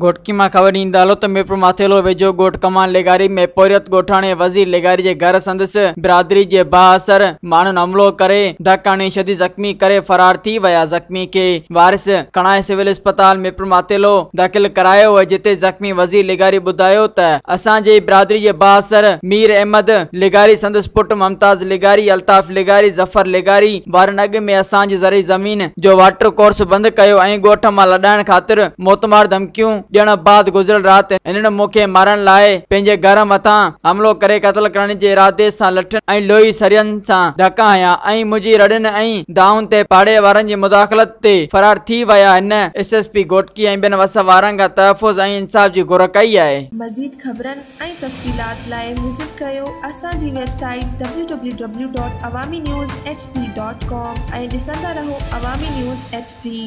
گهوٽڪي مان خبر ڏيندا هلو ته ميرپور ماٿيلو ويجهو ڳوٺ ڪمان لغاري ۾ پورهيت ڳوٺاڻي وزير لغاري جي گهر سندس برادري جي بااثر ماڻهن حملو ڪري ڌڪ هڻي شديد زخمي ڪري فرار ٿي ويا. زخمي کي وارث کڻائي سول اسپتال ميرپور ماٿيلو داخل ڪرايو ويو جتي زخمي وزير لغاري ٻڌايو ته اسان جي برادري جي بااثر مير احمد لغاري سندس پٽ ممتاز لغاري، الطاف لغاري، ظفر لغاري وارن اڳ ۾ اسان جي زرعي زمين جو واٽر ڪورس بند ڪيو ۽ ڳوٺ مان لڏائڻ خاطر موتمار ڌمڪيون ڏيڻ بعد گذريل رات هنن مون کي مارڻ لاء پنهنجي گهر مٿان حملو ڪري قتل ڪرڻ جي ارادي سان لٺين ۽ لوهي سرين سان ڌڪا هنيا ۽ منهنجي رڙين ۽ دانهن تي پاڙي وارن جي مداخلت تي فرار ٿي ويا. هن ايس ايس پي گهوٽڪي ۽ ٻين وس وارن کان تحفظ ۽ انصاف جي گهر ڪئي آهي. مزيد خبرن ۽ تفصيلات لاء وزٽ ڪريو اسان جي web site W W W dot Awami news H D dot com ۽ ڏسندا رهو عوامي نيوز ايڇ ڊي.